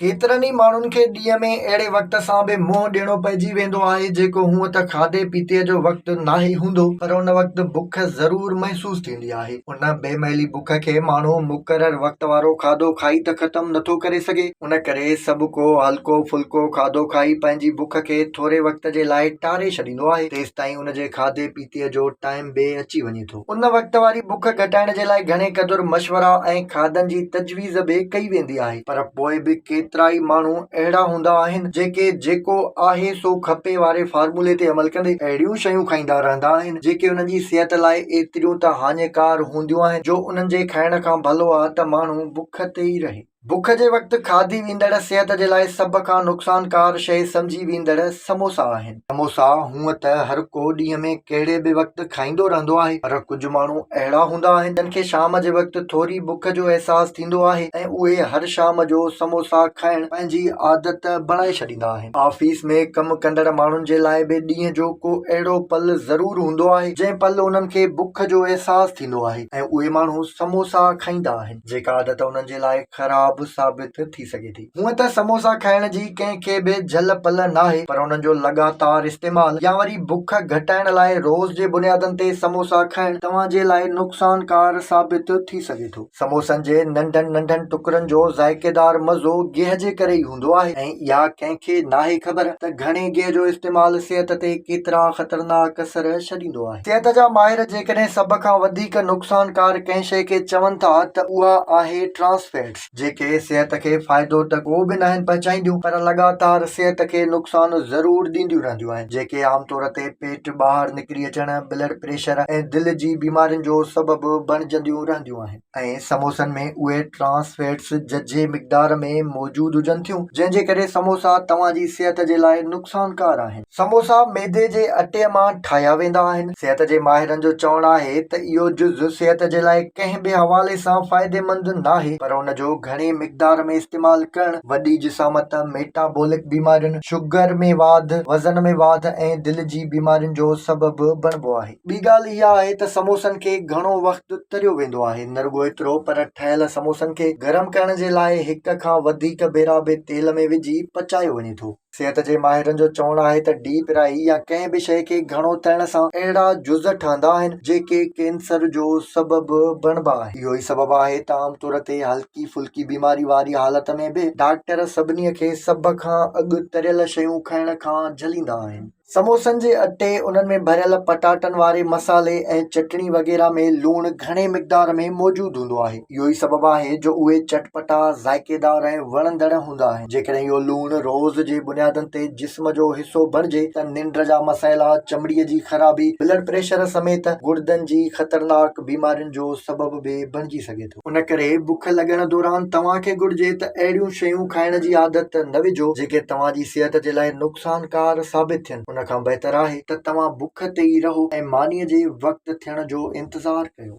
ڪيترن ئي ماڻهن کي ڏينهن ۾ اهڙي وقت سان به منهن ڏيڻو پئجي ويندو آهي جيڪو هونء ته کاڌي پيتي جو وقت ناهي هوندو پر ان وقت بک ضرور محسوس ٿيندي آهي. ان بي مهلي بک کي ماڻهو مقرر وقت وارو کاڌو کائي ته ختم نٿو ڪري سگهي. ان ڪري سڀ ڪو هلڪو ڦلڪو کاڌو کائي پنهنجي بک کي ٿوري وقت جي لاء ٽاري ڇڏيندو آهي تيستائين ان جي کاڌي پيتي جو ٽائيم به اچي وڃي ٿو. ان وقت واري بک گهٽائڻ جي لاء گهڻي قدر مشورا ۽ کاڌن جي تجويز به ڪئي ويندي آهي پر پوء به ڪيترائي ماڻهو اهڙا هوندا آهن جيڪي جيڪو آهي سو کپي واري فارمولي تي عمل ڪندي اهڙيون شيون کائيندا رهندا آهن جيڪي انهن جي صحت لاء ايتريون ته هاڃيڪار هونديون آهن جو انهن جي کائڻ کان ڀلو آ ته ماڻهو بک تي ئي رهي. بک جي وقت کاڌي ويندڙ صحت جي لاء سڀ کان نقصانڪار شيء سمجهي ويندڙ سموسا آهن. سموسا هونء ته هر ڪو ڏينهن ۾ ڪهڙي به وقت کائيندو رهندو آهي پر ڪجهه ماڻهو اهڙا هوندا آهن جن کي شام جي وقت ٿوري بک جو احساس ٿيندو آهي ۽ اهي هر شام جو سموسا کائڻ پنهنجي عادت بڻائي ڇڏيندا آهن. آفيس ۾ ڪم ڪندڙ ماڻهن جي لاء به ڏينهن جو ڪو اهڙو پل ضرور هوندو آهي جنهن پل انهن کي بک جو احساس ٿيندو آهي ۽ اهي ماڻهو سموسا کائيندا آهن. جيڪا عادت انهن جي لاء خراب ثابت ٿي سگهي ٿي. هونء ته سموسا کائڻ جي ڪنهن کي به جهل پل ناهي پر انهن جو لڳاتار استعمال يا وري بک گهٽائڻ لاء روز جي بنيادن تي سموسا کائڻ توهان جي لاء نقصانڪار ثابت ٿي سگهي ٿو. سموسن جي ننڍن ننڍن ٽڪرن جو ذائقيدار مزو گيهه جي ڪري ئي هوندو آهي ۽ اها ڪنهن کي ناهي خبر ته گهڻي گيهه جو استعمال صحت تي ڪيترا خطرناڪ اثر ڇڏيندو آهي. صحت جا ماهر جيڪڏهن سڀ کان وڌيڪ نقصانڪار ڪنهن شيء کي چون ٿا ته اها آهي ٽرانس فيٽس، جيڪي صحت کي فائدو ته ڪو به ناهن پهچائينديون پر لڳاتار صحت کي نقصان ضرور ڏينديون رهنديون آهن، جيڪي عام طور تي پيٽ ٻاهر نڪري اچڻ، بلڊ پريشر ۽ دل جي بيمارين جو سبب بڻجنديون رهنديون آهن. ۽ سموسن ۾ اهي ٽرانس فيٽس ججهي مقدار ۾ موجود هجن ٿيون، جنهن جي ڪري سموسا توهان جي صحت جي لاء نقصانڪار آهن. سموسا ميدي جي اٽي مان ٺاهيا ويندا آهن. صحت جي ماهرن جو چوڻ آهي ته اهو جز صحت جي لاء ڪنهن به حوالي سان فائديمند ناهي پر ان جو گهڻي مقدار ۾ استعمال ڪرڻ وڏي جسامت، ميٽابولڪ بيمارين، شگر ۾ واڌ، وزن ۾ واڌ ۽ دل جي بيمارين جو سبب بڻبو آهي. ٻي ڳالهه اها آهي ته سموسن کي گهڻو وقت تريو ويندو آهي، نه رڳو ايترو پر ٺهيل سموسن کي گرم ڪرڻ جي لاء هڪ کان وڌيڪ ڀيرا به تيل ۾ وجهي پچايو وڃي ٿو. صحت جي ماهرن جو چوڻ آهي ته ڊيپ فرائي يا ڪنهن به شيء کي گهڻو ترڻ سان اهڙا جز ٺهندا آهن جيڪي ڪينسر جو سبب بڻبا آهن. اهو ئي سبب آهي ته عام طور تي هلڪي ڦلڪي بيماري واري حالت ۾ به ڊاڪٽر سڀني کي سڀ کان اڳ تريل شيون کائڻ کان جهليندا آهن. سموسن جي اٽي، انهن ۾ ڀريل پٽاٽن واري مصالحي ۽ چٽڻي وغيره ۾ لوڻ گهڻي مقدار ۾ موجود هوندو آهي. اهو ئي سبب آهي جو اهي چٽپٽا، ذائقيدار ۽ وڻندڙ هوندا آهن. جيڪڏهن اهو لوڻ روز جي بنيادن تي جسم جو حصو بڻجي ته ننڊ جا مسئلا، چمڙي جي خرابي، بلڊ پريشر سميت گڙدن جي خطرناڪ بيمارين جو سبب به بڻجي سگهي ٿو. ان ڪري بک لڳڻ دوران توهان کي گهرجي ته اهڙيون شيون کائڻ جي عادت نه وجهو جيڪي توهان جي صحت جي لاء نقصانڪار ثابت ٿين. ان کان بهتر آهي ته توهان بک تي ئي رهو ۽ مانيء جي وقت ٿيڻ جو انتظار ڪيو.